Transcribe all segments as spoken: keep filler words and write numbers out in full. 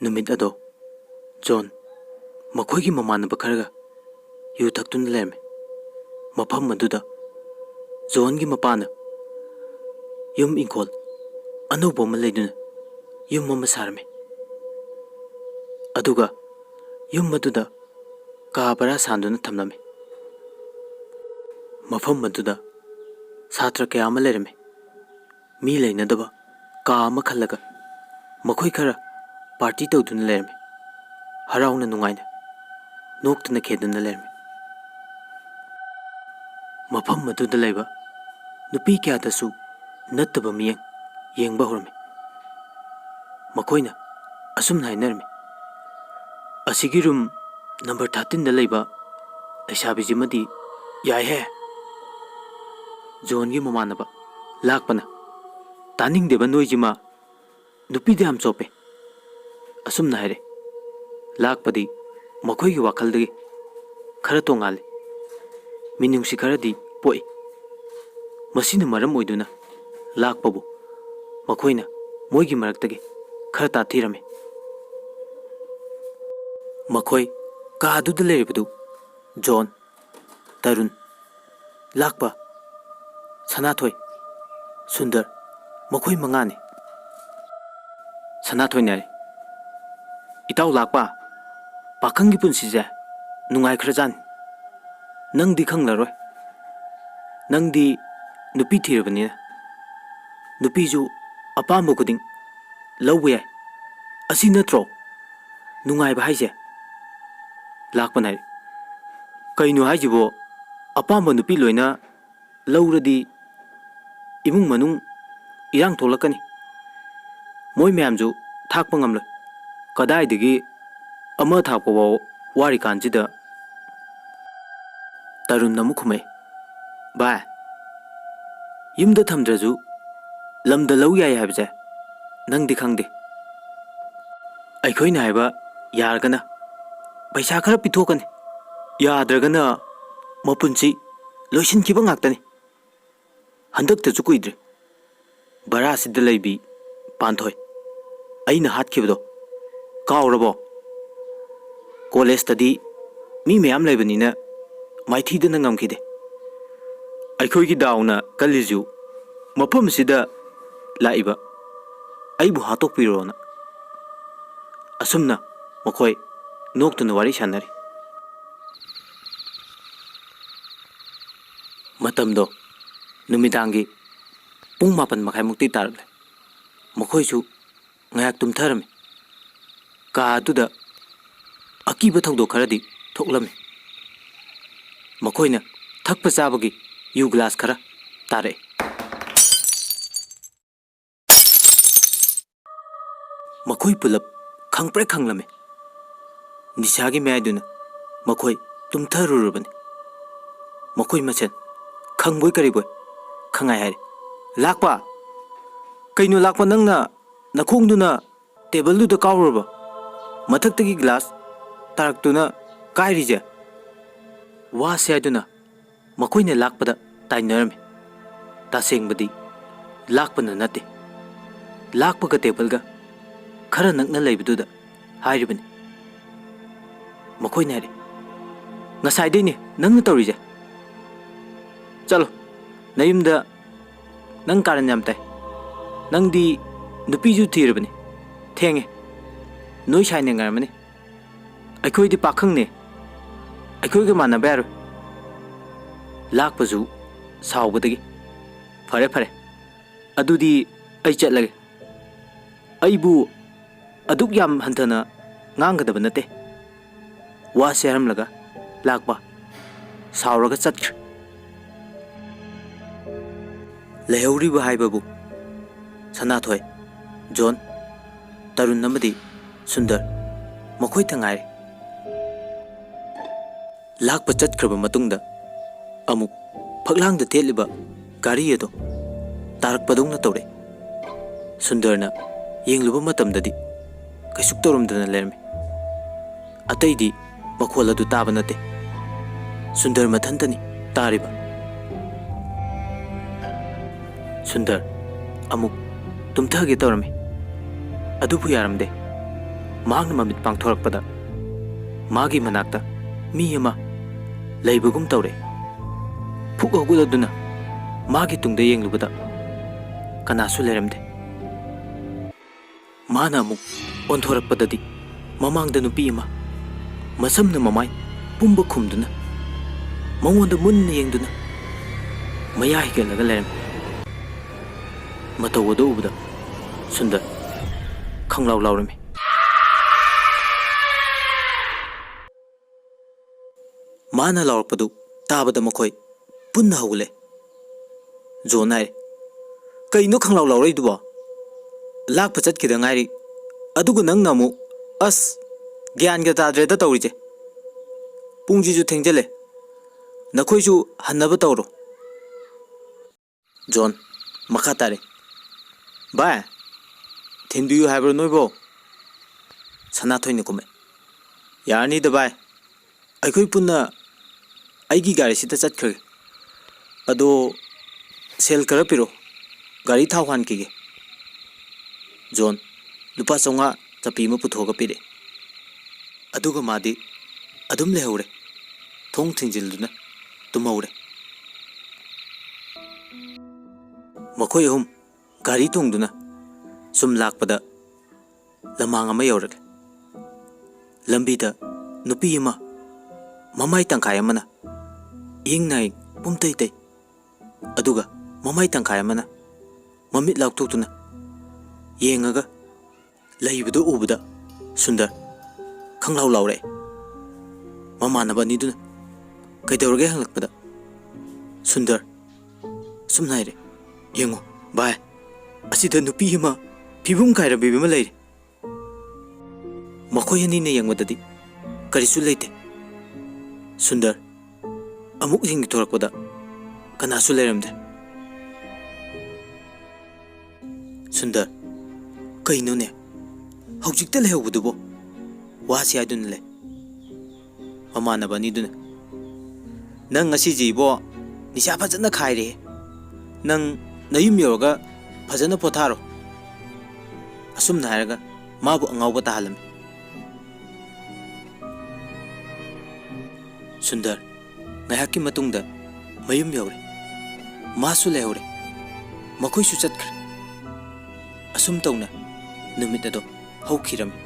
ꯅꯨꯃꯤꯠ ꯑꯗꯣ ꯖꯣꯟ ꯃꯈꯣꯏꯒꯤ ꯃꯃꯥꯟꯅꯕ ꯈꯔꯒ ꯌꯨ ꯊꯛꯇꯨꯅ ꯂꯩꯔꯝꯃꯤ꯫ ꯃꯐꯝ ꯑꯗꯨꯗ ꯖꯣꯟꯒꯤ ꯃꯄꯥꯅ ꯌꯨꯝ ꯏꯪꯈꯣꯜ ꯑꯅꯧꯕ ꯑꯃ ꯂꯩꯗꯨꯅ ꯌꯨꯝ ꯑꯃ ꯁꯥꯔꯝꯃꯤ꯫ ꯑꯗꯨꯒ ꯌꯨꯝ ꯑꯗꯨꯗ ꯀꯥ ꯚꯔꯥ ꯁꯥꯟꯗꯨꯅ ꯊꯝꯂꯝꯃꯤ꯫ ꯃꯐꯝ ꯑꯗꯨꯗ ꯁꯥꯇ꯭ꯔ ꯀꯌꯥ ꯑꯃ ꯂꯩꯔꯝꯃꯤ꯫ ꯃꯤ ꯂꯩꯅꯗꯕ ꯀꯥ ꯑꯃ ꯈꯜꯂꯒ ꯃꯈꯣꯏ ꯈꯔ ꯄꯥꯔꯇꯤ ꯇꯧꯗꯨꯅ ꯂꯩꯔꯝꯃꯤ꯫ ꯍꯔꯥꯎꯅ ꯅꯨꯡꯉꯥꯏꯅ ꯅꯣꯛꯇꯨꯅ ꯈꯦꯗꯨꯅ ꯂꯩꯔꯝꯃꯤ꯫ ꯃꯐꯝ ꯑꯗꯨꯗ ꯂꯩꯕ ꯅꯨꯄꯤ ꯀꯌꯥꯗꯁꯨ ꯅꯠꯇꯕ ꯃꯤꯠꯌꯦꯡ ꯌꯦꯡꯕ ꯍꯧꯔꯝꯃꯤ꯫ ꯃꯈꯣꯏꯅ ꯑꯁꯨꯝꯅ ꯍꯥꯏꯅꯔꯝꯃꯤ, "ꯑꯁꯤꯒꯤ ꯔꯨꯝ ꯅꯝꯕꯔ ꯊꯥꯔꯇꯤꯟꯗ ꯂꯩꯕ ꯂꯩꯁꯥꯕꯤꯁꯤꯃꯗꯤ ꯌꯥꯏꯍꯦ!" ꯖꯣꯟꯒꯤ ꯃꯃꯥꯟꯅꯕ ꯂꯥꯛꯄꯅ, "ꯇꯥꯅꯤꯡꯗꯦꯕ ꯅꯣꯏꯁꯤꯃ, ꯅꯨꯄꯤꯗ ꯌꯥꯝ ꯆꯣꯞꯄꯦ"꯫ ꯑꯁꯨꯝꯅ ꯍꯥꯏꯔꯦ꯫ ꯂꯥꯛꯄꯗꯤ ꯃꯈꯣꯏꯒꯤ ꯋꯥꯈꯜꯗꯒꯤ ꯈꯔ ꯇꯣꯉꯥꯜꯂꯤ꯫ ꯃꯤꯅꯨꯡꯁꯤ ꯈꯔꯗꯤ ꯄꯣꯛꯏ꯫ ꯃꯁꯤꯅ ꯃꯔꯝ ꯑꯣꯏꯗꯨꯅ ꯂꯥꯛꯄꯕꯨ ꯃꯈꯣꯏꯅ ꯃꯣꯏꯒꯤ ꯃꯔꯛꯇꯒꯤ ꯈꯔ ꯇꯥꯊꯤꯔꯝꯃꯤ꯫ ꯃꯈꯣꯏ ꯀꯥꯗꯨꯗ ꯂꯩꯔꯤꯕꯗꯨ ꯖꯣꯟ, ꯇꯔꯨꯟ, ꯂꯥꯛꯄ, ꯁꯅꯥꯊꯣꯏ, ꯁꯨꯟꯗꯔ, ꯃꯈꯣꯏ ꯃꯉꯥꯅꯤ꯫ ꯁꯅꯥꯊꯣꯏꯅ ꯍꯥꯏꯔꯤ, "ꯏꯇꯥꯎ ꯂꯥꯛꯄ, ꯄꯥꯈꯪꯒꯤ ꯄꯨꯟꯁꯤꯁꯦ ꯅꯨꯡꯉꯥꯏꯈ꯭ꯔꯖꯥꯠꯅꯤ꯫ ꯅꯪꯗꯤ ꯈꯪꯂꯔꯣꯏ꯫ ꯅꯪꯗꯤ ꯅꯨꯄꯤ ꯊꯤꯔꯕꯅꯤꯅ ꯅꯨꯄꯤꯁꯨ ꯑꯄꯥꯝꯕ ꯈꯨꯗꯤꯡ ꯂꯧꯕ ꯌꯥꯏ꯫ ꯑꯁꯤ ꯅꯠꯇ꯭ꯔꯣ ꯅꯨꯡꯉꯥꯏꯕ ꯍꯥꯏꯁꯦ?" ꯂꯥꯛꯄꯅ ꯍꯥꯏꯔꯤ, "ꯀꯩꯅꯣ ꯍꯥꯏꯁꯤꯕꯣ? ꯑꯄꯥꯝꯕ ꯅꯨꯄꯤ ꯂꯣꯏꯅ ꯂꯧꯔꯗꯤ ꯏꯃꯨꯡ ꯃꯅꯨꯡ ꯏꯔꯥꯡ ꯊꯣꯛꯂꯛꯀꯅꯤ꯫ ꯃꯣꯏ ꯃꯌꯥꯝꯁꯨ ꯊꯥꯛꯄ ꯉꯝꯂꯣꯏ꯫ ꯀꯗꯥꯏꯗꯒꯤ ꯑꯃ ꯊꯥꯛꯄ ꯐꯥꯎ ꯋꯥꯔꯤꯀꯥꯟꯁꯤꯗ?" ꯇꯔꯨꯟ ꯑꯃꯨꯛ ꯈꯨꯝꯃꯛꯏ, "ꯚꯥꯏ, ꯌꯨꯝꯗ ꯊꯝꯗ꯭ꯔꯁꯨ ꯂꯝꯗ ꯂꯧ ꯌꯥꯏ ꯍꯥꯏꯕꯁꯦ ꯅꯪꯗꯤ ꯈꯪꯗꯦ꯫ ꯑꯩꯈꯣꯏꯅ ꯍꯥꯏꯕ ꯌꯥꯔꯒꯅ ꯄꯩꯁꯥ ꯈꯔ ꯄꯤꯊꯣꯛꯀꯅꯤ, ꯌꯥꯗ꯭ꯔꯒꯅ ꯃꯄꯨꯟꯁꯤ ꯂꯣꯏꯁꯤꯟꯈꯤꯕ ꯉꯥꯛꯇꯅꯤ꯫ ꯍꯟꯗꯛꯇꯁꯨ ꯀꯨꯏꯗ꯭ꯔꯤ ꯚꯔꯥꯁꯤꯗ ꯂꯩꯕꯤ ꯄꯥꯟꯊꯣꯏ, ꯑꯩꯅ ꯍꯥꯠꯈꯤꯕꯗꯣ, ꯀꯥꯎꯔꯕꯣ? ꯀꯣꯂꯦꯖꯇꯗꯤ ꯃꯤ ꯃꯌꯥꯝ ꯂꯩꯕꯅꯤꯅ ꯃꯥꯏꯊꯤꯗꯅ ꯉꯝꯈꯤꯗꯦ꯫ ꯑꯩꯈꯣꯏꯒꯤ ꯗꯥꯎꯅ ꯀꯜꯂꯤꯁꯨ ꯃꯐꯝꯁꯤꯗ ꯂꯥꯛꯏꯕ ꯑꯩꯕꯨ ꯍꯥꯠꯇꯣꯛꯄꯤꯔꯣꯅ꯫ ꯑꯁꯨꯝꯅ ꯃꯈꯣꯏ ꯅꯣꯛꯇꯨꯅ ꯋꯥꯔꯤ ꯁꯥꯟꯅꯔꯤ꯫ ꯃꯇꯝꯗꯣ ꯅꯨꯃꯤꯗꯥꯡꯒꯤ ꯄꯨꯡ ꯃꯥꯄꯟ ꯃꯈꯥꯏꯃꯨꯛꯇꯤ ꯇꯥꯔꯛꯂꯦ꯫ ꯃꯈꯣꯏꯁꯨ ꯉꯥꯏꯍꯥꯛ ꯇꯨꯝꯊꯔꯝꯃꯤ꯫ ꯀꯥ ꯑꯗꯨꯗ ꯑꯀꯤꯕ ꯊꯧꯗꯣꯛ ꯈꯔꯗꯤ ꯊꯣꯛꯂꯝꯃꯤ꯫ ꯃꯈꯣꯏꯅ ꯊꯛꯄ ꯆꯥꯕꯒꯤ ꯌꯨ ꯒ꯭ꯂꯥꯁ ꯈꯔ ꯇꯥꯔꯛꯏ꯫ ꯃꯈꯣꯏ ꯄꯨꯂꯞ ꯈꯪꯄ꯭ꯔꯦꯛ ꯈꯪꯂꯝꯃꯤ꯫ ꯅꯤꯁꯥꯒꯤ ꯃꯌꯥꯏꯗꯨꯅ ꯃꯈꯣꯏ ꯇꯨꯝꯊꯔꯨꯔꯕꯅꯤ꯫ ꯃꯈꯣꯏ ꯃꯁꯦꯟ ꯈꯪꯕꯣꯏ ꯀꯔꯤꯕꯣꯏ ꯈꯪꯉꯥꯏ ꯍꯥꯏꯔꯤ, "ꯂꯥꯛꯄ! ꯀꯩꯅꯣ ꯂꯥꯛꯄ, ꯅꯪꯅ ꯅꯈꯣꯡꯗꯨꯅ ꯇꯦꯕꯜꯗꯨꯗ ꯀꯥꯎꯔꯨꯔꯕ? ꯃꯊꯛꯇꯒꯤ ꯒ꯭ꯂꯥꯁ ꯇꯥꯔꯛꯇꯨꯅ ꯀꯥꯏꯔꯤꯁꯦ?" ꯋꯥꯁꯦ ꯍꯥꯏꯗꯨꯅ ꯃꯈꯣꯏꯅ ꯂꯥꯛꯄꯗ ꯇꯥꯏꯅꯔꯝꯃꯤ꯫ ꯇꯁꯦꯡꯕꯗꯤ ꯂꯥꯛꯄꯅ ꯅꯠꯇꯦ, ꯂꯥꯛꯄꯒ ꯇꯦꯕꯜꯒ ꯈꯔ ꯅꯛꯅ ꯂꯩꯕꯗꯨꯗ ꯍꯥꯏꯔꯤꯕꯅꯤ꯫ ꯃꯈꯣꯏꯅ ꯍꯥꯏꯔꯤ, "ꯉꯁꯥꯏꯗꯩꯅꯦ ꯅꯪꯅ ꯇꯧꯔꯤꯁꯦ꯫ ꯆꯠꯂꯣ ꯅꯌꯨꯝꯗ, ꯅꯪ ꯀꯥꯔꯟ ꯌꯥꯝ ꯇꯥꯏ꯫ ꯅꯪꯗꯤ ꯅꯨꯄꯤꯁꯨ ꯊꯤꯔꯕꯅꯤ, ꯊꯦꯡꯉꯦ꯫ ꯅꯣꯏ ꯁꯥꯏꯅ ꯉꯥꯏꯔꯝꯃꯅꯤ꯫ ꯑꯩꯈꯣꯏꯗꯤ ꯄꯥꯈꯪꯅꯦ, ꯑꯩꯈꯣꯏꯒ ꯃꯥꯟꯅꯕ ꯌꯥꯔꯣꯏ"꯫ ꯂꯥꯛꯄꯁꯨ ꯁꯥꯎꯕꯗꯒꯤ, "ꯐꯔꯦ ꯐꯔꯦ, ꯑꯗꯨꯗꯤ ꯑꯩ ꯆꯠꯂꯒꯦ꯫ ꯑꯩꯕꯨ ꯑꯗꯨꯛ ꯌꯥꯝ ꯍꯟꯊꯅ ꯉꯥꯡꯒꯗꯕ ꯅꯠꯇꯦ"꯫ ꯋꯥꯁꯦ ꯍꯥꯏꯔꯝꯂꯒ ꯂꯥꯛꯄ ꯁꯥꯎꯔꯒ ꯆꯠꯈ꯭ꯔꯦ꯫ ꯂꯩꯍꯧꯔꯤꯕ ꯍꯥꯏꯕꯕꯨ ꯁꯅꯥꯊꯣꯏ, ꯖꯣꯟ, ꯇꯔꯨꯟ ꯑꯃꯗꯤ ꯁꯨꯟꯗꯔ, ꯃꯈꯣꯏꯇ ꯉꯥꯏꯔꯦ꯫ ꯂꯥꯛꯄ ꯆꯠꯈ꯭ꯔꯕ ꯃꯇꯨꯡꯗ ꯑꯃꯨꯛ ꯐꯛꯂꯥꯡꯗ ꯊꯦꯠꯂꯤꯕ ꯘꯔꯤ ꯑꯗꯨ ꯇꯥꯔꯛꯄꯗꯧꯅ ꯇꯧꯔꯦ꯫ ꯁꯨꯟꯗꯔꯅ ꯌꯦꯡꯂꯨꯕ ꯃꯇꯝꯗꯗꯤ ꯀꯩꯁꯨ ꯇꯧꯔꯝꯗꯅ ꯂꯩꯔꯝꯃꯤ꯫ ꯑꯇꯩꯗꯤ ꯃꯈꯣꯜ ꯑꯗꯨ ꯇꯥꯕ ꯅꯠꯇꯦ꯫ ꯁꯨꯟꯗꯔ ꯃꯊꯟꯇꯅꯤ ꯇꯥꯔꯤꯕ꯫ ꯁꯨꯟꯗꯔ ꯑꯃꯨꯛ ꯇꯨꯝꯊꯒꯦ ꯇꯧꯔꯝꯃꯤ, ꯑꯗꯨꯕꯨ ꯌꯥꯔꯝꯗꯦ꯫ ꯃꯍꯥꯛꯅ ꯃꯃꯤꯠ ꯄꯥꯡꯊꯣꯔꯛꯄꯗ ꯃꯥꯒꯤ ꯃꯅꯥꯛꯇ ꯃꯤ ꯑꯃ ꯂꯩꯕꯒꯨꯝ ꯇꯧꯔꯦ꯫ ꯐꯨꯛ ꯍꯧꯒꯠꯂꯗꯨꯅ ꯃꯥꯒꯤ ꯇꯨꯡꯗ ꯌꯦꯡꯂꯨꯕꯗ ꯀꯅꯥꯁꯨ ꯂꯩꯔꯝꯗꯦ꯫ ꯃꯥꯅ ꯑꯃꯨꯛ ꯑꯣꯟꯊꯣꯔꯛꯄꯗꯗꯤ ꯃꯃꯥꯡꯗ ꯅꯨꯄꯤ ꯑꯃ ꯃꯁꯝꯅ ꯃꯃꯥꯏ ꯄꯨꯝꯕ ꯈꯨꯝꯗꯨꯅ ꯃꯉꯣꯟꯗ ꯃꯨꯟꯅ ꯌꯦꯡꯗꯨꯅ ꯃꯌꯥ ꯍꯤꯒꯠꯂꯒ ꯂꯩꯔꯝꯃꯤ꯫ ꯃꯇꯧ ꯑꯗꯨ ꯎꯕꯗ ꯁꯨꯟꯗꯔ ꯈꯪꯂꯥꯎ ꯂꯥꯎꯔꯝꯃꯤ꯫ ꯃꯥꯅ ꯂꯥꯎꯔꯛꯄꯗꯨ ꯇꯥꯕꯗ ꯃꯈꯣꯏ ꯄꯨꯟꯅ ꯍꯧꯒꯠꯂꯦ꯫ ꯖꯣꯟ ꯍꯥꯏꯔꯦ, "ꯀꯩꯅꯣ ꯈꯪꯂꯥꯎ ꯂꯥꯎꯔꯛꯏꯗꯨꯕꯣ? ꯂꯥꯛꯄ ꯆꯠꯈꯤꯗ ꯉꯥꯏꯔꯤ, ꯑꯗꯨꯒ ꯅꯪꯅ ꯑꯃꯨꯛ, ꯑꯁ, ꯒ꯭ꯌꯥꯟꯒ ꯇꯥꯗ꯭ꯔꯦꯗ ꯇꯧꯔꯤꯁꯦ꯫ ꯄꯨꯡꯁꯤꯁꯨ ꯊꯦꯡꯖꯜꯂꯦ꯫ ꯅꯈꯣꯏꯁꯨ ꯍꯟꯅꯕ ꯇꯧꯔꯣ꯫" ꯖꯣꯟ ꯃꯈꯥ ꯇꯥꯔꯦ, "ꯚꯥꯏ, ꯊꯤꯟꯕꯤꯌꯨ ꯍꯥꯏꯕ꯭ꯔꯣ ꯅꯣꯏꯕꯣ?" ꯁꯅꯥꯊꯣꯏꯅ ꯈꯨꯝꯃꯦ, "ꯌꯥꯔꯅꯤꯗ ꯚꯥꯏ, ꯑꯩꯈꯣꯏ ꯄꯨꯟꯅ ꯑꯩꯒꯤ ꯒꯥꯔꯤꯁꯤꯗ ꯆꯠꯈ꯭ꯔꯒꯦ꯫ ꯑꯗꯣ ꯁꯦꯜ ꯈꯔ ꯄꯤꯔꯛꯑꯣ, ꯒꯥꯔꯤ ꯊꯥꯎ ꯍꯥꯟꯈꯤꯒꯦ꯫" ꯖꯣꯟ ꯂꯨꯄꯥ ꯆꯥꯝꯃꯉꯥ ꯆꯞꯄꯤ ꯑꯃ ꯄꯨꯊꯣꯛꯑꯒ ꯄꯤꯔꯛꯑꯦ꯫ ꯑꯗꯨꯒ ꯃꯥꯗꯤ ꯑꯗꯨꯝ ꯂꯩꯍꯧꯔꯦ, ꯊꯣꯡ ꯊꯤꯡꯖꯤꯜꯗꯨꯅ ꯇꯨꯝꯍꯧꯔꯦ꯫ ꯃꯈꯣꯏ ꯑꯍꯨꯝ ꯒꯥꯔꯤ ꯇꯣꯡꯗꯨꯅ ꯁꯨꯝ ꯂꯥꯛꯄꯗ ꯂꯃꯥꯡ ꯑꯃ ꯌꯧꯔꯛꯂꯦ꯫ ꯂꯝꯕꯤꯗ ꯅꯨꯄꯤ ꯑꯃ ꯃꯃꯥꯏ ꯇꯪꯈꯥꯏ ꯑꯃꯅ ꯏꯪ ꯅꯥꯏ ꯄꯨꯝꯇꯩ ꯇꯩ, ꯑꯗꯨꯒ ꯃꯃꯥꯏ ꯇꯪꯈꯥꯏ ꯑꯃꯅ ꯃꯃꯤꯠ ꯂꯥꯎꯊꯣꯛꯇꯨꯅ ꯌꯦꯡꯉꯒ ꯂꯩꯕꯗꯨ ꯎꯕꯗ ꯁꯨꯟꯗꯔ ꯈꯪꯂꯥꯎ ꯂꯥꯎꯔꯛꯑꯦ꯫ ꯃꯃꯥꯟꯅꯕ ꯑꯅꯤꯗꯨꯅ ꯀꯩꯗꯧꯔꯒꯦ ꯍꯪꯂꯛꯄꯗ ꯁꯨꯟꯗꯔ ꯑꯁꯨꯝꯅ ꯍꯥꯏꯔꯦ, "ꯌꯦꯡꯉꯣ ꯚꯥꯏ, ꯑꯁꯤꯗ ꯅꯨꯄꯤ ꯑꯃ ꯐꯤꯕꯝ ꯀꯥꯏꯔꯕꯤ ꯑꯃ ꯂꯩꯔꯦ꯫" ꯃꯈꯣꯏ ꯑꯅꯤꯅ ꯌꯦꯡꯕꯗꯗꯤ ꯀꯔꯤꯁꯨ ꯂꯩꯇꯦ꯫ ꯁꯨꯟꯗꯔ ꯑꯃꯨꯛ ꯌꯦꯡꯊꯣꯔꯛꯄꯗ ꯀꯅꯥꯁꯨ ꯂꯩꯔꯝꯗꯦ꯫ ꯁꯨꯟꯗꯔ, "ꯀꯩꯅꯣꯅꯦ, ꯍꯧꯖꯤꯛꯇ ꯂꯩꯍꯧꯕꯗꯨꯕꯣ?" ꯋꯥꯁꯤ ꯍꯥꯏꯗꯨꯅ ꯂꯩ꯫ ꯃꯃꯥꯟꯅꯕ ꯑꯅꯤꯗꯨꯅ, "ꯅꯪ ꯉꯁꯤꯁꯦ ꯏꯕꯣ, ꯅꯤꯁꯥ ꯐꯖꯅ ꯈꯥꯏꯔꯦ꯫ ꯅꯪ ꯅꯌꯨꯝ ꯌꯧꯔꯒ ꯐꯖꯅ ꯄꯣꯊꯥꯔꯣ꯫" ꯑꯁꯨꯝꯅ ꯍꯥꯏꯔꯒ ꯃꯥꯕꯨ ꯑꯉꯥꯎꯕ ꯇꯥꯍꯜꯂꯝꯃꯤ꯫ ꯁꯨꯟꯗꯔ ꯉꯥꯏꯍꯥꯛꯀꯤ ꯃꯇꯨꯡꯗ ꯃꯌꯨꯝ ꯌꯧꯔꯦ꯫ ꯃꯥꯁꯨ ꯂꯩꯍꯧꯔꯦ꯫ ꯃꯈꯣꯏꯁꯨ ꯆꯠꯈ꯭ꯔꯦ꯫ ꯑꯁꯨꯝ ꯇꯧꯅ ꯅꯨꯃꯤꯠ ꯑꯗꯣ ꯍꯧꯈꯤꯔꯝꯃꯤ꯫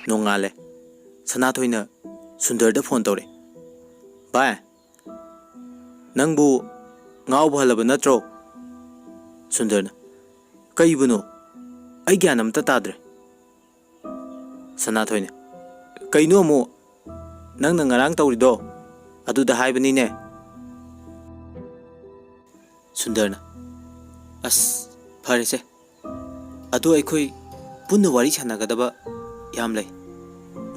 ꯅꯣꯡꯉꯥꯜꯂꯦ꯫ ꯁꯅꯥꯊꯣꯏꯅ ꯁꯨꯟꯗꯔꯗ ꯐꯣꯟ ꯇꯧꯔꯦ꯫ "ꯚꯥꯏ, ꯅꯪꯕꯨ ꯉꯥꯎꯕ ꯍꯜꯂꯕ ꯅꯠꯇ꯭ꯔꯣ?" ꯁꯨꯟꯗꯔꯅ, "ꯀꯩꯕꯨꯅꯣ? ꯑꯩ ꯒ꯭ꯌꯥꯟ ꯑꯝꯇ ꯇꯥꯗ꯭ꯔꯦ꯫" ꯁꯅꯥꯊꯣꯏꯅ, "ꯀꯩꯅꯣ ꯑꯃꯨꯛ? ꯅꯪꯅ ꯉꯔꯥꯡ ꯇꯧꯔꯤꯗꯣ ꯑꯗꯨꯗ ꯍꯥꯏꯕꯅꯤꯅꯦ꯫" ꯁꯨꯟꯗꯔꯅ, "ꯑꯁ, ꯐꯔꯦꯁꯦ꯫ ꯑꯗꯣ ꯑꯩꯈꯣꯏ ꯄꯨꯟꯅ ꯋꯥꯔꯤ ꯁꯥꯟꯅꯒꯗꯕ ꯌꯥꯝ ꯂꯩ꯫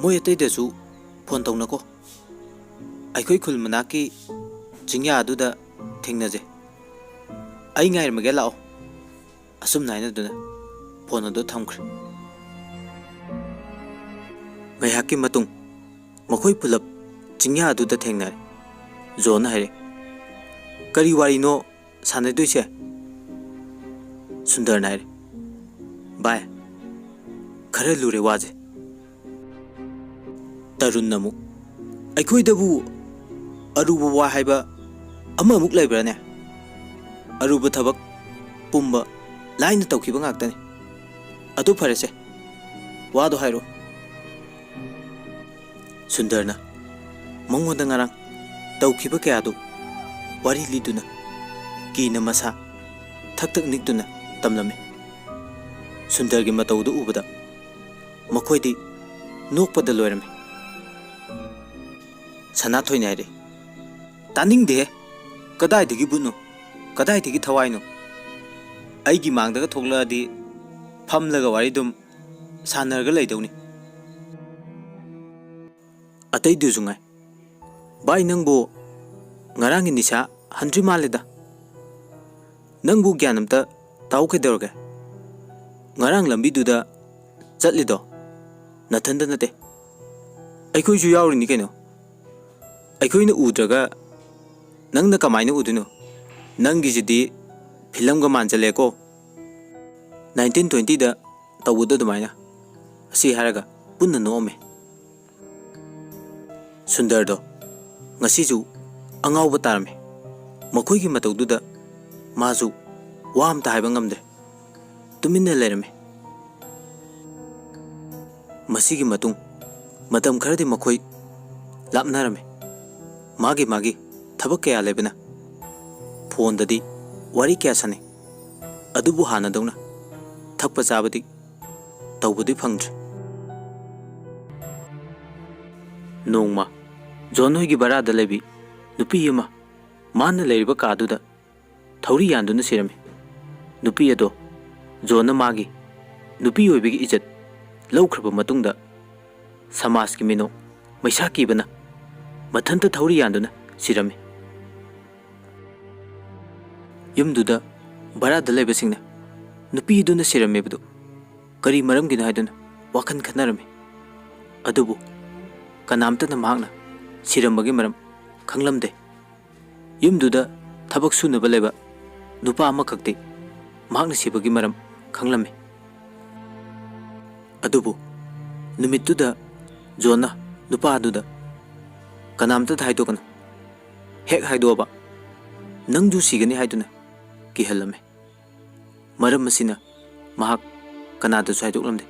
ꯃꯣꯏ ꯑꯇꯩꯗꯁꯨ ꯐꯣꯟ ꯇꯧꯅꯀꯣ꯫ ꯑꯩꯈꯣꯏ ꯈꯨꯜ ꯃꯅꯥꯛꯀꯤ ꯆꯤꯡꯌꯥ ꯑꯗꯨꯗ ꯊꯦꯡꯅꯖꯦ꯫ ꯑꯩ ꯉꯥꯏꯔꯝꯃꯒꯦ, ꯂꯥꯛꯑꯣ꯫" ꯑꯁꯨꯝꯅ ꯍꯥꯏꯅꯗꯨꯅ ꯐꯣꯟ ꯑꯗꯨ ꯊꯝꯈ꯭ꯔꯦ꯫ ꯉꯥꯏꯍꯥꯛꯀꯤ ꯃꯇꯨꯡ ꯃꯈꯣꯏ ꯄꯨꯂꯞ ꯆꯤꯡꯌꯥ ꯑꯗꯨꯗ ꯊꯦꯡꯅꯔꯦ꯫ ꯖꯣꯟꯅ ꯍꯥꯏꯔꯦ, "ꯀꯔꯤ ꯋꯥꯔꯤꯅꯣ ꯁꯥꯟꯅꯗꯣꯏꯁꯦ?" ꯁꯨꯟꯗꯔꯅ ꯍꯥꯏꯔꯦ, "ꯚꯥꯏ, ꯈꯔ ꯂꯨꯔꯦ ꯋꯥꯁꯦ꯫" ꯇꯔꯨꯟꯅ ꯑꯃꯨꯛ, "ꯑꯩꯈꯣꯏꯗꯕꯨ ꯑꯔꯨꯕ ꯋꯥ ꯍꯥꯏꯕ ꯑꯃꯃꯨꯛ ꯂꯩꯕ꯭ꯔꯥꯅꯦ? ꯑꯔꯨꯕ ꯊꯕꯛ ꯄꯨꯝꯕ ꯂꯥꯏꯅ ꯇꯧꯈꯤꯕ ꯉꯥꯛꯇꯅꯤ꯫ ꯑꯗꯨ ꯐꯔꯦꯁꯦ, ꯋꯥꯗꯣ ꯍꯥꯏꯔꯣ꯫" ꯁꯨꯟꯗꯔꯅ ꯃꯉꯣꯟꯗ ꯉꯔꯥꯡ ꯇꯧꯈꯤꯕ ꯀꯌꯥꯗꯨ ꯋꯥꯔꯤ ꯂꯤꯗꯨꯅ ꯀꯤꯅ ꯃꯁꯥ ꯊꯛ ꯊꯛ ꯅꯤꯛꯇꯨꯅ ꯇꯝꯂꯝꯃꯤ꯫ ꯁꯨꯟꯗꯔꯒꯤ ꯃꯇꯧꯗꯨ ꯎꯕꯗ ꯃꯈꯣꯏꯗꯤ ꯅꯣꯛꯄꯗ ꯂꯣꯏꯔꯝꯃꯤ꯫ ꯁꯅꯥꯊꯣꯏꯅ ꯍꯥꯏꯔꯛꯏ, "ꯇꯥꯅꯤꯡꯗꯦꯍꯦ꯫ ꯀꯗꯥꯏꯗꯒꯤ ꯕꯨꯠꯅꯣ? ꯀꯗꯥꯏꯗꯒꯤ ꯊꯋꯥꯏꯅꯣ? ꯑꯩꯒꯤ ꯃꯥꯡꯗꯒ ꯊꯣꯛꯂꯛꯑꯗꯤ ꯐꯝꯂꯒ ꯋꯥꯔꯤ ꯑꯗꯨꯝ ꯁꯥꯟꯅꯔꯒ ꯂꯩꯗꯧꯅꯤ꯫" ꯑꯇꯩꯗꯨꯁꯨ ꯉꯥꯏ꯫ "ꯚꯥꯏ, ꯅꯪꯕꯨ ꯉꯔꯥꯡꯒꯤ ꯅꯤꯁꯥ ꯍꯟꯗ꯭ꯔꯤ ꯃꯥꯜꯂꯦꯗ꯫ ꯅꯪꯕꯨ ꯒ꯭ꯌꯥꯟ ꯑꯝꯇ ꯇꯥꯎ ꯀꯩꯗꯧꯔꯒꯦ? ꯉꯔꯥꯡ ꯂꯝꯕꯤꯗꯨꯗ ꯆꯠꯂꯤꯗꯣ ꯅꯊꯟꯗ ꯅꯠꯇꯦ, ꯑꯩꯈꯣꯏꯁꯨ ꯌꯥꯎꯔꯤꯅꯤ ꯀꯩꯅꯣ꯫ ꯑꯩꯈꯣꯏꯅ ꯎꯗ꯭ꯔꯒ ꯅꯪꯅ ꯀꯃꯥꯏꯅ ꯎꯗꯣꯏꯅꯣ? ꯅꯪꯒꯤꯁꯤꯗꯤ ꯐꯤꯂꯝꯒ ꯃꯥꯟꯁꯤꯜꯂꯦꯀꯣ꯫ ꯅꯥꯏꯟꯇꯤꯟ ꯇ꯭ꯋꯦꯟꯇꯤꯗ ꯇꯧꯕꯗꯣ ꯑꯗꯨꯃꯥꯏꯅ꯫ ꯁꯤ ꯍꯥꯏꯔꯒ ꯄꯨꯟꯅ ꯅꯣꯛꯑꯝꯃꯤ꯫ ꯁꯨꯟꯗꯔꯗꯣ ꯉꯁꯤꯁꯨ ꯑꯉꯥꯎꯕ ꯇꯥꯔꯝꯃꯤ꯫ ꯃꯈꯣꯏꯒꯤ ꯃꯇꯧꯗꯨꯗ ꯃꯥꯁꯨ ꯋꯥ ꯑꯝꯇ ꯍꯥꯏꯕ ꯉꯝꯗ꯭ꯔꯦ꯫ ꯇꯨꯃꯤꯟꯅ ꯂꯩꯔꯝꯃꯤ꯫ ꯃꯁꯤꯒꯤ ꯃꯇꯨꯡ ꯃꯇꯝ ꯈꯔꯗꯤ ꯃꯈꯣꯏ ꯂꯥꯞꯅꯔꯝꯃꯤ꯫ ꯃꯥꯒꯤ ꯃꯥꯒꯤ ꯊꯕꯛ ꯀꯌꯥ ꯂꯩꯕꯅ ꯐꯣꯟꯗꯗꯤ ꯋꯥꯔꯤ ꯀꯌꯥ ꯁꯥꯟꯅꯩ꯫ ꯑꯗꯨꯕꯨ ꯍꯥꯟꯅꯗꯧꯅ ꯊꯛꯄ ꯆꯥꯕꯗꯤ ꯇꯧꯕꯗꯤ ꯐꯪꯗ꯭ꯔꯦ꯫ ꯅꯣꯡꯃ ꯖꯣꯟ ꯍꯣꯏꯒꯤ ꯚꯔꯥꯗ ꯂꯩꯕꯤ ꯅꯨꯄꯤ ꯑꯃ ꯃꯥꯅ ꯂꯩꯔꯤꯕ ꯀꯥꯗꯨꯗ ꯊꯧꯔꯤ ꯌꯥꯟꯗꯨꯅ ꯁꯤꯔꯝꯃꯤ꯫ ꯅꯨꯄꯤ ꯑꯗꯣ ꯖꯣꯟꯅ ꯃꯥꯒꯤ ꯅꯨꯄꯤ ꯑꯣꯏꯕꯒꯤ ꯏꯖꯠ ꯂꯧꯈ꯭ꯔꯕ ꯃꯇꯨꯡꯗ ꯁꯃꯥꯖꯀꯤ ꯃꯤꯅꯣꯛ ꯃꯩꯁꯥ ꯀꯤꯕꯅ ꯃꯊꯟꯇ ꯊꯧꯔꯤ ꯌꯥꯟꯗꯨꯅ ꯁꯤꯔꯝꯃꯤ꯫ ꯌꯨꯝꯗꯨꯗ ꯚꯔꯥꯗ ꯂꯩꯕꯁꯤꯡꯅ ꯅꯨꯄꯤꯗꯨꯅ ꯁꯤꯔꯝꯃꯤꯕꯗꯨ ꯀꯔꯤ ꯃꯔꯝꯒꯤꯅꯣ ꯍꯥꯏꯗꯨꯅ ꯋꯥꯈꯜ ꯈꯟꯅꯔꯝꯃꯤ꯫ ꯑꯗꯨꯕꯨ ꯀꯅꯥꯝꯇꯅ ꯃꯍꯥꯛꯅ ꯁꯤꯔꯝꯕꯒꯤ ꯃꯔꯝ ꯈꯪꯂꯝꯗꯦ꯫ ꯌꯨꯝꯗꯨꯗ ꯊꯕꯛ ꯁꯨꯅꯕ ꯂꯩꯕ ꯅꯨꯄꯥ ꯑꯃꯈꯛꯇꯤ ꯃꯍꯥꯛꯅ ꯁꯤꯕꯒꯤ ꯃꯔꯝ ꯈꯪꯂꯝꯃꯤ꯫ ꯑꯗꯨꯕꯨ ꯅꯨꯃꯤꯠꯇꯨꯗ ꯖꯣꯟꯅ ꯅꯨꯄꯥ ꯑꯗꯨꯗ "ꯀꯅꯥꯝꯇꯗ ꯍꯥꯏꯗꯣꯛꯀꯅꯨ, ꯍꯦꯛ ꯍꯥꯏꯗꯣꯛꯑꯕ ꯅꯪꯁꯨ ꯁꯤꯒꯅꯤ" ꯍꯥꯏꯗꯨꯅ ꯀꯤꯍꯜꯂꯝꯃꯤ꯫ ꯃꯔꯝ ꯑꯁꯤꯅ ꯃꯍꯥꯛ ꯀꯅꯥꯗꯁꯨ ꯍꯥꯏꯗꯣꯛꯂꯝꯗꯦ꯫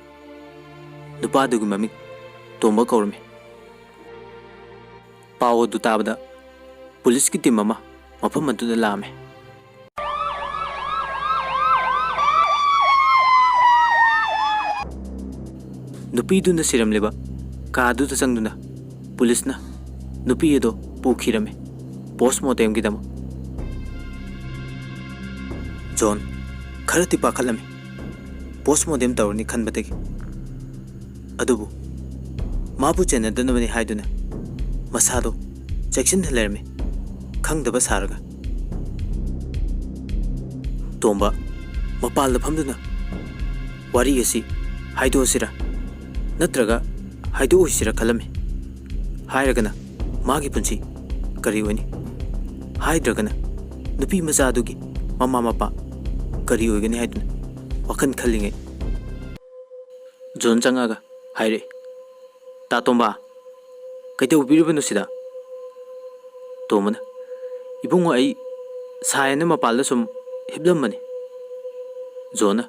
ꯅꯨꯄꯥꯗꯨꯒꯤ ꯃꯃꯤꯡ ꯇꯣꯝꯕ ꯀꯧꯔꯝꯃꯤ꯫ ꯄꯥꯎ ꯑꯗꯨ ꯇꯥꯕꯗ ꯄꯨꯂꯤꯁꯀꯤ ꯇꯤꯝ ꯑꯃ ꯃꯐꯝ ꯑꯗꯨꯗ ꯂꯥꯛꯑꯝꯃꯤ꯫ ꯅꯨꯄꯤꯗꯨꯅ ꯁꯤꯔꯝꯂꯤꯕ ꯀꯥꯗꯨꯗ ꯆꯪꯗꯨꯅ ꯄꯨꯂꯤꯁꯅ ꯅꯨꯄꯤ ꯑꯗꯨ ꯄꯨꯈꯤꯔꯝꯃꯤ ꯄꯣꯁꯃꯣꯔꯇꯦꯝꯒꯤꯗꯃꯛ꯫ ꯖꯣꯟ ꯈꯔꯗꯤ ꯄꯥꯈꯠꯂꯝꯃꯤ ꯄꯣꯁꯃꯣꯔꯇꯦꯝ ꯇꯧꯔꯅꯤ ꯈꯟꯕꯗꯒꯤ꯫ ꯑꯗꯨꯕꯨ ꯃꯥꯕꯨ ꯆꯦꯟꯅꯗꯅꯕꯅꯤ ꯍꯥꯏꯗꯨꯅ ꯃꯁꯥꯗꯣ ꯆꯦꯛꯁꯤꯟꯅ ꯂꯩꯔꯝꯃꯤ, ꯈꯪꯗꯕ ꯁꯥꯔꯒ꯫ ꯇꯣꯝꯕ ꯃꯄꯥꯟꯗ ꯐꯝꯗꯨꯅ ꯋꯥꯔꯤ ꯑꯁꯤ ꯍꯥꯏꯗꯣꯛꯑꯁꯤꯔ ꯅꯠꯇ꯭ꯔꯒ ꯍꯥꯏꯗꯣꯛꯑꯣꯏꯁꯤꯔ ꯈꯜꯂꯝꯃꯤ꯫ ꯍꯥꯏꯔꯒꯅ ꯃꯥꯒꯤ ꯄꯨꯟꯁꯤ ꯀꯔꯤ ꯑꯣꯏꯅꯤ? ꯍꯥꯏꯗ꯭ꯔꯒꯅ ꯅꯨꯄꯤ ꯃꯆꯥ ꯑꯗꯨꯒꯤ ꯃꯃꯥ ꯃꯄꯥ ꯀꯔꯤ ꯑꯣꯏꯒꯅꯤ ꯍꯥꯏꯗꯨꯅ ꯋꯥꯈꯜ ꯈꯜꯂꯤꯉꯩ, ꯖꯣꯟ ꯆꯪꯉꯛꯑꯒ ꯍꯥꯏꯔꯛꯏ, "ꯇꯥ ꯇꯣꯝꯕ, ꯀꯩꯗꯧꯕꯤꯔꯤꯕꯅꯣ ꯁꯤꯗ?" ꯇꯣꯝꯕꯅ, "ꯏꯕꯨꯡꯉꯣ, ꯑꯩ ꯁꯥꯏꯅ ꯃꯄꯥꯜꯗ ꯁꯨꯝ ꯍꯤꯞꯂꯝꯕꯅꯤ꯫" ꯖꯣꯟꯅ,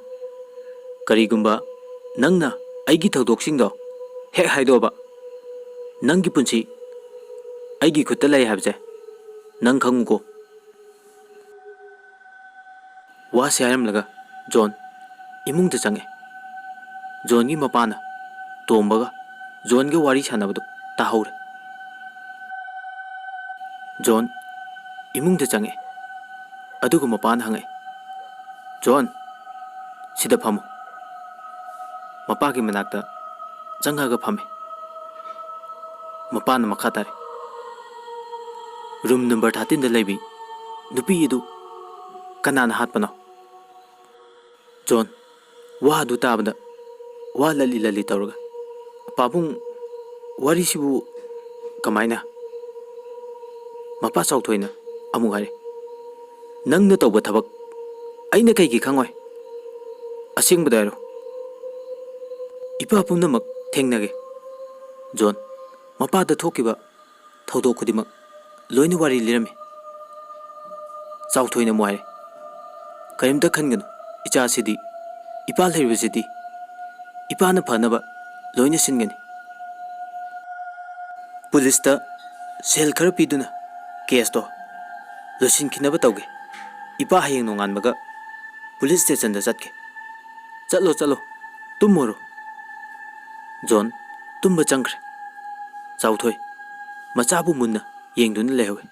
"ꯀꯔꯤꯒꯨꯝꯕ ꯅꯪꯅ ꯑꯩꯒꯤ ꯊꯧꯗꯣꯛꯁꯤꯡꯗꯣ ꯍꯦꯛ ꯍꯥꯏꯗꯣꯛꯑꯕ, ꯅꯪꯒꯤ ꯄꯨꯟꯁꯤ ꯑꯩꯒꯤ ꯈꯨꯠꯇ ꯂꯩ ꯍꯥꯏꯕꯁꯦ ꯅꯪ ꯈꯪꯉꯨꯀꯣ꯫" ꯋꯥꯁꯦ ꯍꯥꯏꯔꯝꯂꯒ ꯖꯣꯟ ꯏꯃꯨꯡꯗ ꯆꯪꯉꯦ꯫ ꯖꯣꯟꯒꯤ ꯃꯄꯥꯅ ꯇꯣꯝꯕꯒ ꯖꯣꯟꯒ ꯋꯥꯔꯤ ꯁꯥꯟꯅꯕꯗꯨ ꯇꯥꯍꯧꯔꯦ꯫ ꯖꯣꯟ ꯏꯃꯨꯡꯗ ꯆꯪꯉꯦ꯫ ꯑꯗꯨꯒ ꯃꯄꯥꯅ ꯍꯪꯉꯛꯑꯦ, "ꯖꯣꯟ, ꯁꯤꯗ ꯐꯝꯃꯨ꯫" ꯃꯄꯥꯒꯤ ꯃꯅꯥꯛꯇ ꯆꯪꯉꯒ ꯐꯝꯃꯦ꯫ ꯃꯄꯥꯅ ꯃꯈꯥ ꯇꯥꯔꯦ, "ꯔꯨꯝ ꯅꯝꯕꯔ ꯊꯥꯔꯇꯤꯟꯗ ꯂꯩꯕꯤ ꯅꯨꯄꯤ ꯑꯗꯨ ꯀꯅꯥꯅ ꯍꯥꯠꯄꯅꯣ?" ꯖꯣꯟ ꯋꯥ ꯑꯗꯨ ꯇꯥꯕꯗ ꯋꯥ ꯂꯜꯂꯤ ꯂꯜꯂꯤ ꯇꯧꯔꯒ, "ꯄꯥꯕꯨꯡ, ꯋꯥꯔꯤꯁꯤꯕꯨ ꯀꯃꯥꯏꯅ?" ꯃꯄꯥ ꯆꯥꯎꯊꯣꯏꯅ ꯑꯃꯨꯛ ꯍꯥꯏꯔꯦ, "ꯅꯪꯅ ꯇꯧꯕ ꯊꯕꯛ ꯑꯩꯅ ꯀꯩꯒꯤ ꯈꯪꯉꯣꯏ? ꯑꯁꯦꯡꯕꯗꯣ ꯍꯥꯏꯔꯣ꯫" "ꯏꯄꯥ ꯄꯨꯝꯅꯃꯛ ꯊꯦꯡꯅꯒꯦ, ꯖꯣꯟ꯫ ꯃꯄꯥꯗ ꯊꯣꯛꯈꯤꯕ ꯊꯧꯗꯣꯛ ꯈꯨꯗꯤꯡꯃꯛ ꯂꯣꯏꯅ ꯋꯥꯔꯤ ꯂꯤꯔꯝꯃꯤ꯫" ꯆꯥꯎꯊꯣꯏꯅ ꯑꯃꯨꯛ ꯍꯥꯏꯔꯦ, "ꯀꯔꯤꯝꯇ ꯈꯟꯒꯅꯨ, ꯏꯆꯥꯁꯤꯗꯤ, ꯏꯄꯥ ꯂꯩꯔꯤꯕꯁꯤꯗꯤ ꯏꯄꯥꯅ ꯐꯅꯕ ꯂꯣꯏꯅ ꯁꯤꯟꯒꯅꯤ꯫ ꯄꯨꯂꯤꯁꯇ ꯁꯦꯜ ꯈꯔ ꯄꯤꯗꯨꯅ ꯀꯦꯁꯇꯣ ꯂꯣꯏꯁꯤꯟꯈꯤꯅꯕ ꯇꯧꯒꯦ꯫ ꯏꯄꯥ ꯍꯌꯦꯡ ꯅꯣꯡꯉꯥꯟꯕꯒ ꯄꯨꯂꯤꯁ ꯁ꯭ꯇꯦꯁꯟꯗ ꯆꯠꯀꯦ꯫ ꯆꯠꯂꯣ, ꯆꯠꯂꯣ, ꯇꯨꯝꯃꯨꯔꯣ꯫" ꯖꯣꯟ ꯇꯨꯝꯕ ꯆꯪꯈ꯭ꯔꯦ꯫ ꯆꯥꯎꯊꯣꯏ ꯃꯆꯥꯕꯨ ꯃꯨꯟꯅ ꯌꯦꯡꯗꯨꯅ ꯂꯩꯍꯧꯏ꯫